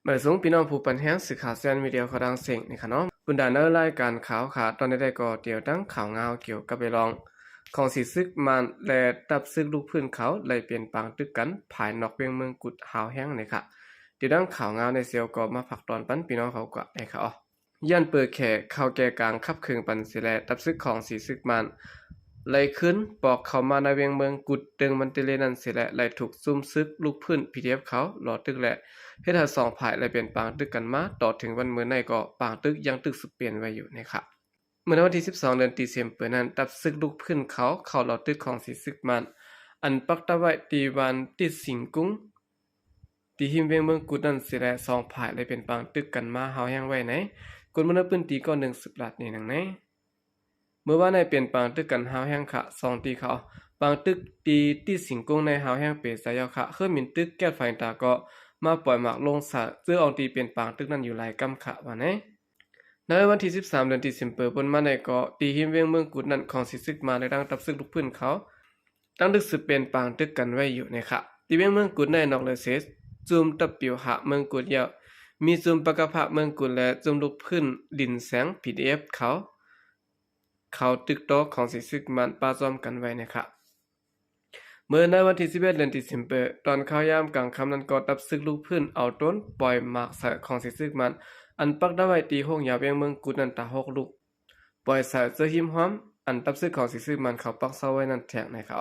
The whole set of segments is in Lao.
ມາສູງພີ່ນ້ອງຜູ້ປັນແຮງສື່ຂ່າວແຊນມີເດຍຂອງທາງເສັງນີ້ຂະເນາະ. ບັນດາໃນລາຍການຂ່າວຂະ ຕອນນີ້ໄດ້ກໍຕຽວຕັ້ງຂ່າວງາວກ່ຽວກັບເລື່ອງຂອງສີຊຶກມານ ແລະ ຕັບຊຶກລູກພື້ນເຂົາໄດ້ເປັນປາງຕຶກກັນພາຍນອກວຽງເມືອງກຸດຮາວແຮງນີ້ຂະ. ຕຽວຕັ້ງຂ່າວງາວໃນເຊວກໍມາຝາກຕອນປັນພີ່ນ້ອງເຂົາກວ່າໄດ້ຂະ. ຢ້ານເປີແຂເຂົ້າແກ່ກາງຂັບເຄິ່ງປັນເສແລະ ຕັບຊຶກຂອງສີຊຶກມານໄລ່ຂຶ້ນປອກເຂົ້າມາໃນວຽງເມືອງກຸດເຕີງມັນເຕເລນັ້ນເສແລະ ໄລ່ຖືກຊຸມຊຶກລູກພື້ນ ພີດີເອັຟ ເຂົາຫຼໍ້ຕຶກ ແລະ ເຮັດໃຫ້ສອງຝ່າຍໄດ້ເປັນປາງຕຶກກັນມາ ຕໍ່ເຖິງວັນມື້ໃນກໍປາງຕຶກຍັງຕຶກສືບເປັນໄວ້ຢູ່ນີ້ຂະ. ເມື່ອໃນວັນທີສິບສອງ ເດືອນ December ນັ້ນ ຕັບຊຶກລູກພື້ນເຂົາເຂົ້າຫຼໍ້ຕຶກຂອງສີຊຶກມານ ອັນປັກດັບໄວ້ທີ່ບ້ານຕິດສິງກຸງ ທີ່ຮິມວຽງເມືອງກຸດນັ້ນເສແລະ ສອງຝ່າຍໄດ້ເປັນປາງຕຶກກັນມາຮາວແຮງໄວ້ໃນ ຄົນເມືອງໃນພື້ນທີ່ກໍໜຶ່ງສືບລາດນີ້ໜັງໃນ. ເມື່ອວານໃນເປັນປາງຕຶກກັນຮາວແຮງຂະ ສອງທີ່ເຂົາ ປາງຕຶກທີ່ຕິດສິງກຸງໃນຮາວແຮງເປໃສຍອກຂະ ເຄື່ອງບິນຕຶກແກັດໄຟຕາກໍມາປ່ອຍໝາກລົງສາເຈີອອງທີ່ເປັນປາງຕຶກນັ້ນຢູ່ຫຼາຍກຳຂະວ່າໃນ. ໃນວັນທີສິບສາມ ເດືອນ December ປົນມາໃນກໍທີ່ຮິມວຽງເມືອງກຸດນັ້ນຂອງສີຊຶກມານ ແລະ ທັງຕັບຊຶກລູກພື້ນເຂົາ ຕັ້ງດຶກສືບເປັນປາງຕຶກກັນໄວ້ຢູ່ນີ້ຂະ. ທີ່ວຽງເມືອງກຸດໃນນອກເລີເສດ ຈຸ່ມ W ຫ້າ ເມືອງກຸດແລ້ວ ມີຈຸ່ມປະກະພະເມືອງກຸດ ແລະ ຈຸ່ມລູກພື້ນດິນແສງ ພີດີເອັຟ ເຂົາ ເຂົາຕຶກຕໍ່ຂອງສີຊຶກມານປະຈອມກັນໄວ້ນີ້ຂະ. ເມື່ອໃນວັນທີສິບເອັດ ເດືອນ December ຕອນເຂົ້າຍາມກາງຄ່ຳນັ້ນກໍຕັບຊຶກລູກພື້ນເອົາໂດຣນປ່ອຍໝາກໃສ່ຂອງສີຊຶກມານ ອັນປັກດັບໄວ້ທີ່ໂຮງຢາວຽງເມືອງກຸດນັ້ນຕາຫົກລູກ ປ່ອຍໃສ່ເຈີຮິມຮ່ອມ ອັນຕັບຊຶກຂອງສີຊຶກມານເຂົາປັກເຊົາໄວ້ນັ້ນແທກໃນຂະ.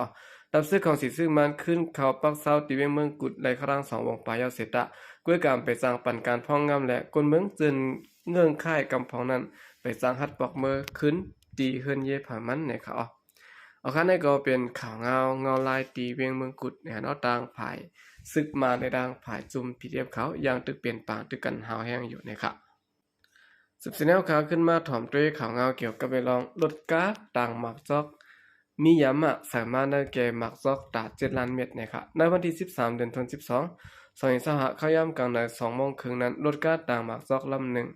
ຕັບຊຶກຂອງສີຊຶກມານຂຶ້ນເຂົ້າປັກເຊົາທີ່ວຽງເມືອງກຸດໄດ້ຄະລາງສອງວົງປາຍຍາວເສດຕະ ກ້ວຍກາມໄປຈ້າງປັນການພອງງາມ ແລະ ຄົນເມືອງເຈີນເງື່ອນຄ້າຍກຳພອງນັ້ນ ໄປຈ້າງຮັດປອກເມີຂຶ້ນທີ່ເຮືອນເຢເຜີາມັນໃນຂະ. ເອົາ ຄັນໃດກໍເປັນຂ່າວງາວ ເງົາລາຍຕີວຽງເມືອງກຸດໃນເນາະ ຕ່າງຝ່າຍຊຶກມານ ແລະ ຕ່າງຝ່າຍຈຸ່ມ ພີດີເອັຟ ເຂົາ ຢ່າງຕຶກເປັນປາງຕຶກກັນຮາວແຮງຢູ່ໃນຂະ. ສືບສຽນແນວຂ່າວຂຶ້ນມາຖອມດ້ວຍຂ່າວງາວກ່ຽວກັບເລື່ອງລົດກາຕາງໝາກຈອກ ມີຢາມາໃສ່ມາໃນແກ່ໝາກຈອກຕາເຈັດລ້ານເມັດໃນຂະ. ໃນວັນທີສິບສາມ ເດືອນ ສິບສອງ ສອງພັນຊາວຫ້າ ເຂົ້າຍາມກາງໃນສອງໂມງເຄິ່ງນັ້ນ ລົດກາຕາງໝາກຈອກລຳໜຶ່ງ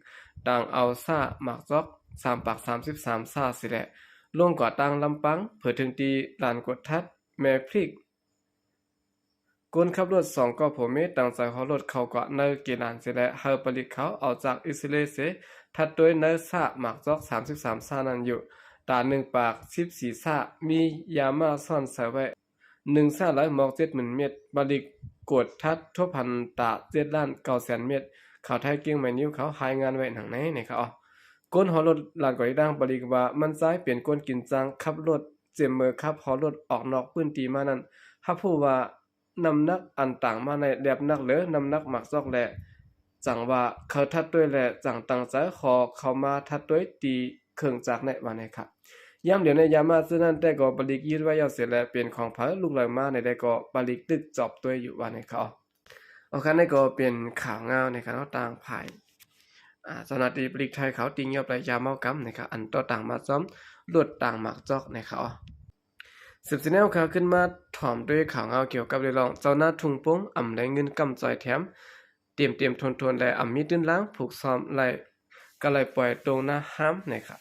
ຕາງເອົາຊາໝາກຈອກສາມປາກສາມສິບສາມຊາເສແລະ ລົງກວາດຕາງລຳປາງ ເພື່ອເຖິງທີ່ລານກວດທັດແມ່ພລິກ. ຄົນຂັບລົດສອງກໍຜົວເມຍຕັ້ງໃຈເອົາລົດເຂົ້າກວາດໃນເກລານເສແລະ ໃຫ້ປະລິກເຂົາເອົາຈາກເອັກເສເຣເສ ທັດດ້ວຍໃນຊາໝາກຈອກສາມສິບສາມຊານັ້ນຢູ່ ຕາໜຶ່ງປາກສິບສີ່ຊາ ມີຢາມາຊ້ອນໃສ່ໄວ້ ໜຶ່ງຊາ ແລະ ໝອກເຈັດໝື່ນເມັດ ປະລິກກວດທັດທົບພັນຕາເຈັດລ້ານເກົ້າແສນເມັດ ຂ່າວໄທເກັ່ງໄມນິວເຂົາລາຍງານໄວ້ດັ່ງໃນໃນຂະ. ຄົນເອົາລົດລານກວດຕິດຕັ້ງປະລິກວ່າ ມັນຈາຍເປັນຄົນກິນຈັ່ງຂັບລົດ ເຈັມເມີຂັບເອົາລົດອອກນອກພື້ນທີ່ມານັ້ນ ຮັບຮູ້ວ່ານ້ຳໜັກອັນຕາງມາໃນແລບໜັກເລີນ້ຳໜັກໝາກຈອກ ແລະ ຈັ່ງວ່າເຂົາທັດດ້ວຍ ແລະ ຈັ່ງຕັ້ງໃຈເອົາເຂົ້າມາທັດດ້ວຍທີ່ເຄື່ອງຈັກໃນວ່າໃນຂະ. ຍາມດຽວໃນຢາມາເຊັ່ນນັ້ນແຕ່ກໍປະລິກຍຶດໄວ້ແລ້ວເສແລະ ເປັນຂອງໃຜ ລູກລາຍມາໃນໃດກໍປະລິກຕຶກຈອບດ້ວຍຢູ່ວ່າໃນຂະ. ເອົາ ຄັນໃດກໍເປັນຂ່າວງາວໃນຂະເນາະ ຕ່າງຝ່າຍ ອາ ເຈົ້າໜ້າທີ່ປະລິກໄທເຂົາຕິງຍອບໄດ້ຢາເມົາກຳໃນຂະ ອັນຕໍ່ຕາງມາຈອມລົດຕາງໝາກຈອກໃນຂະ. ສືບສຽນແນວຂ່າວຂຶ້ນມາຖອມດ້ວຍຂ່າວງາວກ່ຽວກັບເລື່ອງເຈົ້ານາທຸງປົງອຳໄດ້ເງິນກຳຈ່ອຍແຖມ ເຕັມໆທົນໆ ແລະ ອຳມີຕື້ນລາງຜູກຊ້ອມໄລ່ ກະໄລ່ປ່ອຍຕົງນາຫ້າມໃນຂະ.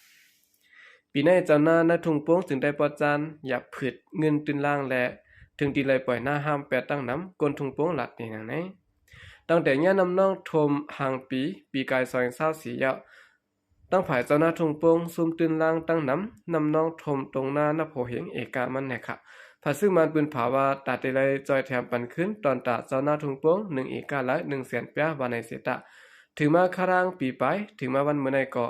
ປີໃນເຈົ້ານານາທຸງປົງຈຶ່ງໄດ້ປະຈານຢາບຜືດເງິນຕື້ນລາງ ແລະ ເຖິງທີ່ໄລ່ປ່ອຍນາຫ້າມແປດຕັ້ງນຳ ກົ້ນທຸງປົງລັດໃນນາງໃນ. ຕັ້ງແຕ່ຍາມນ້ຳນອງຖ້ວມຫາງປີ ປີກາຍສອງພັນຊາວສີ່ແລ້ວ ຕັ້ງຝ່າຍເຈົ້ານາທຸງປົງຊຸມຕື້ນລາງຕັ້ງນຳ ນ້ຳນອງຖ້ວມຕົງນານັບຫົວເຫງເອກາມັນແນ່ຂະ. ຝ່າຍຊຶກມານປືນຜາວ່າ ຕາເຕໄລຈ່ອຍແຖມປັນຄືນ ຕອນຕາເຈົ້ານາທຸງປົງໜຶ່ງເອກາ ແລະ ໜຶ່ງແສນປຽວ່າໃນເສຕະ ເຖິງມາຄາລາງປີປາຍ ເຖິງມາວັນມື້ໃນກໍ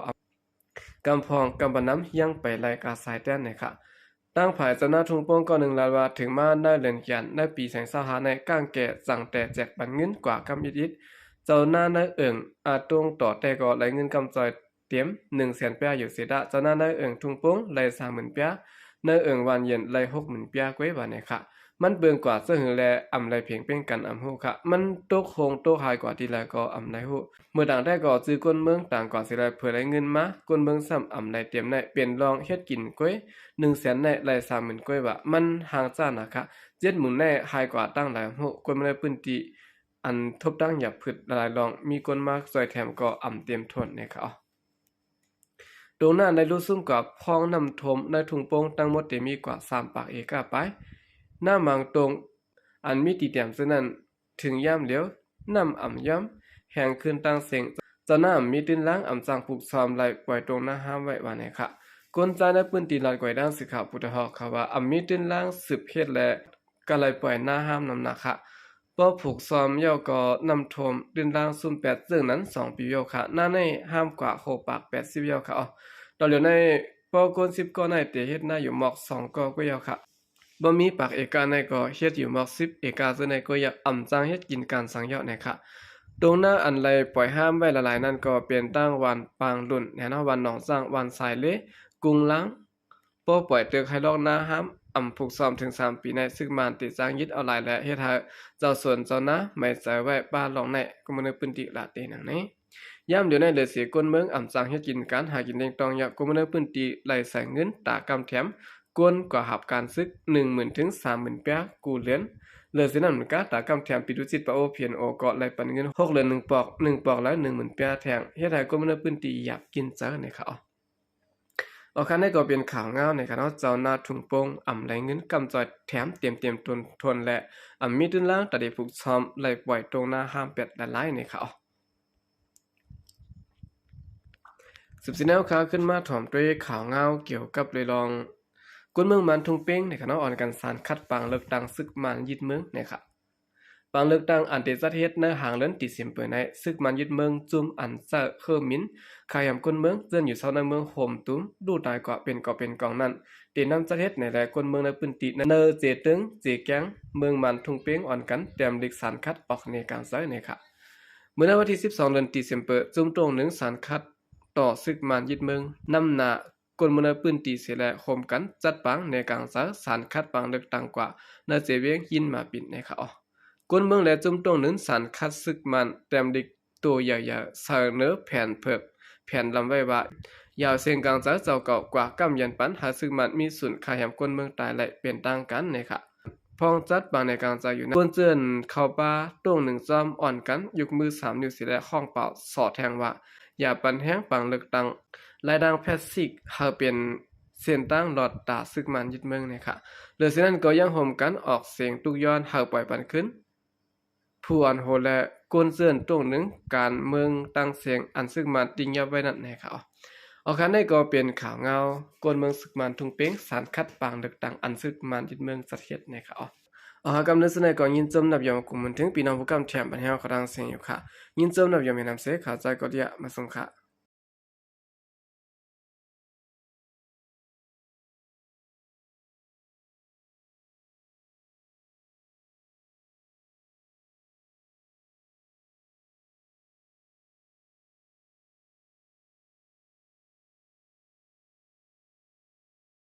ກຳພອງກຳປະນຳຍັງໄປໄລ່ກາສາຍແຕ່ນໃນຂະ. ທາງຝ່າຍເຈົ້ານາທຸງປົງກໍໜຶ່ງລາດວ່າ ເຖິງມາໃນເດືອນກັນ ໃນປີສອງພັນຊາວຫ້າໃນ ກ້າງແກ່ຈັ່ງແຕ່ແຈກປັນເງິນກວ່າກຳອິດໆ ເຈົ້ານານາເອີງອາຕົງຕໍ່ແຕ່ກໍໄລ່ເງິນກຳຈ່ອຍ ເຕັມໜຶ່ງແສນປາຍຢູ່ເສດະ ເຈົ້ານານາເອີງທຸງປົງໄລ່ສາມໝື່ນປາຍ ນາເອີງຫວານເຢັນໄລ່ຫົກໝື່ນປາຍກ້ວຍວ່າແນ່ຂະ. ມັນເບິ່ງກວ່າເຊິ່ງແລ ອຳໄລ່ເພງເປັນກັນອຳຮູ້ຂະ. ມັນຕົກໂຮງຕົກຫາຍກວ່າທີ່ລາວກໍອຳໄລ່ຮູ້. ເມື່ອຕ່າງແທ້ກໍຈື່ກົ້ນເມືອງຕ່າງກວ່າຊິໄລ່ເພື່ອໄລ່ເງິນມາ ກົ້ນເມືອງຊ້ຳອຳໄລ່ເຕັມໃນ ເປັນລອງເຮັດກິນກ້ວຍ ໜຶ່ງແສນໃນໄລ່ສາມໝື່ນກ້ວຍວ່າ ມັນຫ່າງຈາກນະຂະ. ເຈັດໝື່ນໃນຫາຍກວ່າຕັ້ງຫຼາຍອຳຮູ້ ຄົນໃນພື້ນທີ່ ອັນທົບຕັ້ງຢາຜືດຫຼາຍໆລອງ ມີຄົນມາຊ່ອຍແຖມກໍອຳເຕັມຖ້ວນແນ່ຂະ. ຕົງນາໄດ້ລຸຊຸມກວ່າພອງນ້ຳຖ້ວມໃນທຸງປົງ ທັງໝົດເຕັມມີກວ່າສາມປາກເອກາປາຍ. ນາໝາງຕົງ ອັນມີຕີແຕ້ມເຊິ່ງນັ້ນ ເຖິງຍາມຫຼຽວ ນ້ຳອຳຢ້ອມແຮງຂຶ້ນຕ່າງເສັງ. ເຈົ້າໜ້າມີຕື້ນລາງອຳສັ່ງຜຸກຊ້ອມ ໄລ່ປ່ອຍຕົງນາຫ້າມໄວ້ວ່າໃນຂະ ຄົນຈາຍໃນພື້ນທີ່ລັດກວຍດາງ ສື່ຂ່າວຜູ້ທະຫອກເຂົາວ່າ ອຳມີຕື້ນລາງສືບເຮັດ ແລະ ກະໄລ່ປ່ອຍນາຫ້າມນຳນາຂະ ພໍຜຸກຊ້ອມເຍົາກໍນ້ຳຖ້ວມ ຕື້ນລາງຊຸມແປດ ເຊິ່ງນັ້ນສອງປີເຍົາຂະ ນາໃນຫ້າມກວ່າໂຄປາກແປດສິບເຍົາຂະ. ຕໍ່ຫຼຽວໃນ ພໍຄົນສິບກໍໃນເຕເຮັດນາຢູ່ໝອກສອງກໍກວ່າເຍົາຂະ ບໍ່ມີປາກເອກາໃນກໍເຮັດຢູ່ໝອກສິບເອກາ ເຊິ່ງໃນກໍຢາກອຳຈັ່ງເຮັດກິນການສັງເຍົາໃນຂະ ຕົງນາອັນໄລ່ປ່ອຍຫ້າມໄວ້ຫຼາຍໆນັ້ນ ກໍເປັນຕັ້ງວັນປາງລຸນ ແນ່ນອນວັນໜອງຊ້າງ ວັນສາຍເລ ກຸງລາງ ພໍປ່ອຍເຕີກໄຮລອກນາຫ້າມ ອຳຜຸກຊ້ອມເຖິງສາມປີໃນ ຊຶກມານເຕຈ້າງຍຶດເອົາຫຼາຍ ແລະ ເຮັດໃຫ້ເຈົ້າສວນເຈົ້ານາໄໝໃຈໄວ້ ປ້າລອງໃນ ກໍມາໃນພື້ນທີ່ລາເຕໜັງໃນ ຍາມດຽວໃນເຫຼືອເສຍ ຄົນເມືອງອຳຈັ່ງເຮັດກິນການຫາກິນລ້ຽງຕ້ອງເຍົາ ກົມມານໃນພື້ນທີ່ໄລ່ໃສ່ເງິນຕາກຳແຖມ ກວນກວ່າຮັບການສຶກ ໜຶ່ງໝື່ນເຖິງສາມໝື່ນປຽກກູເດືອນ. ເຫຼືອເສຍນັ້ນກາຕາກຳແຖມປີດູຈິດປາໂອ ພີເອັນໂອ ກໍໄລ່ປັນເງິນ ຫົກເດືອນໜຶ່ງປອກ ໜຶ່ງປອກລະໜຶ່ງໝື່ນປຽກແທ່ງ ເຮັດໃຫ້ຄົນມາໃນພື້ນທີ່ຢາກກິນເຈີໃນຂະ. ອອກຄັນນີ້ກໍເປັນຂ່າວງາວໃນຂະເນາະ ເຈົ້ານາທຸງໂປ່ງອຳໄລ່ເງິນກຳຈ່ອຍແຖມເຕັມໆທົນໆ ແລະ ອຳມີຕື້ນລາງຕາເດຜຸກຊ້ອມ ໄລ່ປ່ອຍຕົງນາຫ້າມແປດຫຼາຍໆໃນຂະ. ສືບສິແນວຂ່າວຂຶ້ນມາຖອມດ້ວຍຂ່າວງາວກ່ຽວກັບເລື່ອງ ຄົນເມືອງມານທຸງເປັງໃນຂະເນາະ ອ່ອນກັນສານຄັດປາງເລືອກຕັ້ງ ຊຶກມານຍຶດເມືອງໃນຂະ ປາງເລືອກຕັ້ງອັນເຕຈັດເຮັດໃນຫາງເດືອນດີເຊັມເປີໃນ ຊຶກມານຍຶດເມືອງ ຈຸ່ມອັນເຈີເຄີມິນ ຂ້າແຮມຄົນເມືອງ ເຈື່ອນຢູ່ເຊົາໃນເມືອງໂຮມຕຸມ ດູຕາຍກວ່າເປັນກອບເປັນກອງນັ້ນ ເຕນຳຈັດເຮັດໃນແລະຄົນເມືອງໃນພື້ນທີ່ ເນີເຈເຕີງ ເຈແກງ ເມືອງມານທຸງເປັງ ອ່ອນກັນແຕ້ມລິກສານຄັດອອກເນກາງເຈີໃນຂະ ເມື່ອໃນວັນທີສິບສອງເດືອນດີເຊັມເປີ ຈຸ່ມຕົງໜຶ່ງສານຄັດຕໍ່ຊຶກມານຍຶດເມືອງ ນຳໜ້າຄົນເມືອງໃນພື້ນທີ່ເສຍແລະ ໂຮມກັນຈັດປາງເນກາງເຈີສານຄັດປາງເລືອກຕັ້ງກວ່າ ໃນເຈວຽງຍິນມາປິນໃນຂະ. ຄົນເມືອງແລະຈຸ່ມຕົງໜຶ່ງສານຄັດຊຶກມານ ແຕ້ມລິກໂຕໃຫຍ່ໆ ສະເໜີແຜນເພິກແຜນລຳໄວ້ວ່າ ຢາວເສັງກາງເຈີເຈົ້າເກົ່າກວ່າ ກຳຢັນປັນໃຫ້ຊຶກມານມີສູນຂ້າແຮມຄົນເມືອງຕາຍໄຫຼເປັນຕ່າງກັນໃນຂະ ພ້ອມຈັດປາງໃນກາງເຈີຢູ່ນັ້ນ ຄົນເຈີນເຂົ້າປ່າຕົງໜຶ່ງຈອມ ອ່ອນກັນຍົກມືສາມນິ້ວສີແລະຮ້ອງເປົ່າສໍແທງວ່າ ຢ່າປັນແຮງປາງເລືອກຕັ້ງ ລາຍດ່າງແພດຊິກ ໃຫ້ເປັນເສັ້ນທາງລອດຕາຊຶກມານຍຶດເມືອງໃນຂະ ເຫຼືອເສຍນັ້ນກໍຍັງໂຮມກັນອອກສຽງຕຸກຍ້ອນໃຫ້ປ່ອຍປັນຄືນ ຜູ້ອ່ອນໂຫແລະກົນເຊີນຕົງໜຶ່ງການເມືອງຕ່າງເສງ ອັນຊຶກມານຕິງຍັບໄວ້ນັ້ນແນ່ຂະ. ອອກຄັນນີ້ກໍເປັນຂ່າວງາວ ກົນເມືອງຊຶກມານທຸງເປັງ ສານຄັດປາງເລືອກຕັ້ງ ອັນຊຶກມານຍຶດເມືອງຈັດເຮັດແນ່ຂະ. ອອກຄຳເດີສະແນກໍຍິນຊົມນັບຢອມກຸມເຖິງ ພີ່ນ້ອງຜູ້ກຳແຖມບັນເຮົາຂະດັງເສງຢູ່ຂະ ຍິນຊົມນັບຢອມແມ່ນຳເສ ຂາໃຈກໍດຽມາຊົມຂະ.